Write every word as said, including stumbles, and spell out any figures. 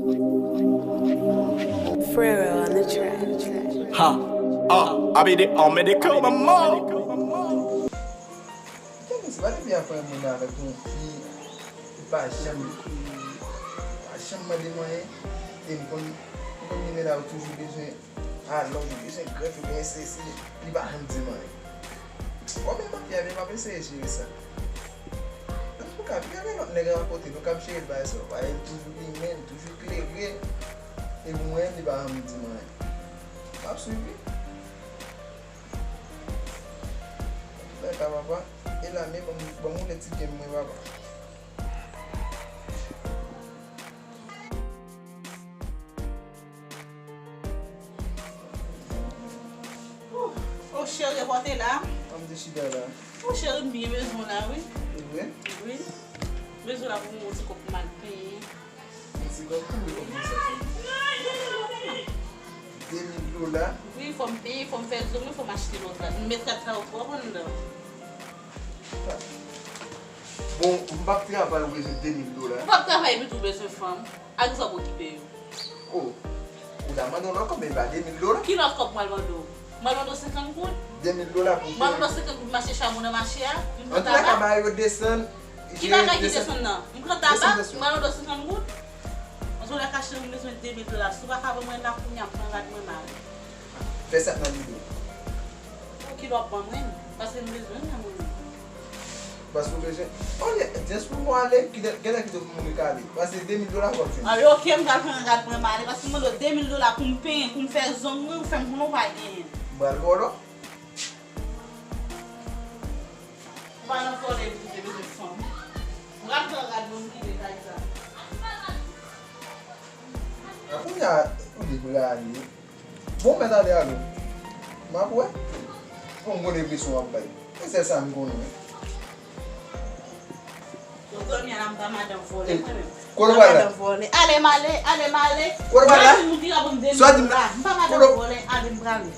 Frero on the track. Ha, ah, I be the homie they call my mom. Tèlman se pa depi afè moun avèk yon fi, li pa janm, li pa janm mande mwen anyen. E m konn, m konn gen nèg la yo toujou bezwen alòj, yo bezwen grèf, yo bezwen sesi, li pa janm di mwen anyen. Bon, men mafya, men m ap eseye jere sa. Antouka, vin avè lòt nèg an akote, nou k ap jere bagay sa yo. Bagay toujou limen, toujou klere. E pou mwen, li pa janm di mwen anyen. M ap swiv li. Antouka, papa, e la, men ban m, ban m woule ti game mwen, papa. Oh, cheri, e bò w te la? An m te chita la. Oh, cheri, m byen bezwen w la, wi. E vre? Wi. Bezwen w la pou m yon ti kòb pou m al penyen. Yon ti kòb pou m, kòb pou sa. De mil dola. Wi, fò m penyen, fò m fè zong, wi, fò m achte lòt rad. M met rad sa yo twòp anndan. Bon, m p ap travay, ou bezwen de mil dola. Ou p ap travay epi tou bezwen fanm. A kisa w okipe yo? Oh, ou ta mande yon lòt kòb, men pa de mil dola. Ki lòt kòb mwen mande w? Mwen mande w senkant goud? De mil dola pou mwen mande w senkant goud, m achte chabon nan mache a, m pran tabak. Antouka, bagay yo desann. Ki bagay ki desann nan? M pran tabak, mwen mande w senkant goud. Antouka, cheri, m bezwen de mil dola. Si w pa ka ban mwen la kounye a, m pran rad mwen, m ale. Fè sa k nan lide w. Bon, kilè w ap ban mwen? Paske m bezwen l nan mwen. Paske w bezwen. Olye, just pou mwen ale, kite, genlè kite pou moun yo ka ale. Paske de mil dola w ap jwenn. Alè, oke, m pral pran rad mwen, m ale. Paske m mande w de mil dola pou m penyen, pou m fè zong mwen, ou fè m konnen w pa genyen. M pral vòlò. Ou pa nan vòlè, ou te bezwen fanm. M pral pran rad mwen, m kite kay sa. A kounye a, ou deprale. Bon, mèt ale alò. M ap wè. Bon, m konn enpresyon w ap bay. E sèl sa m konnen. Yo, kounye a la, m pa madan vòlè, mwen menm. Kote w pral la? Madan vòlè. Ale, m ale, ale, m ale. Kote w pral la? Mwen, moun ki ka ban m de mil dola. M pa madan vòlè, ale, m prale.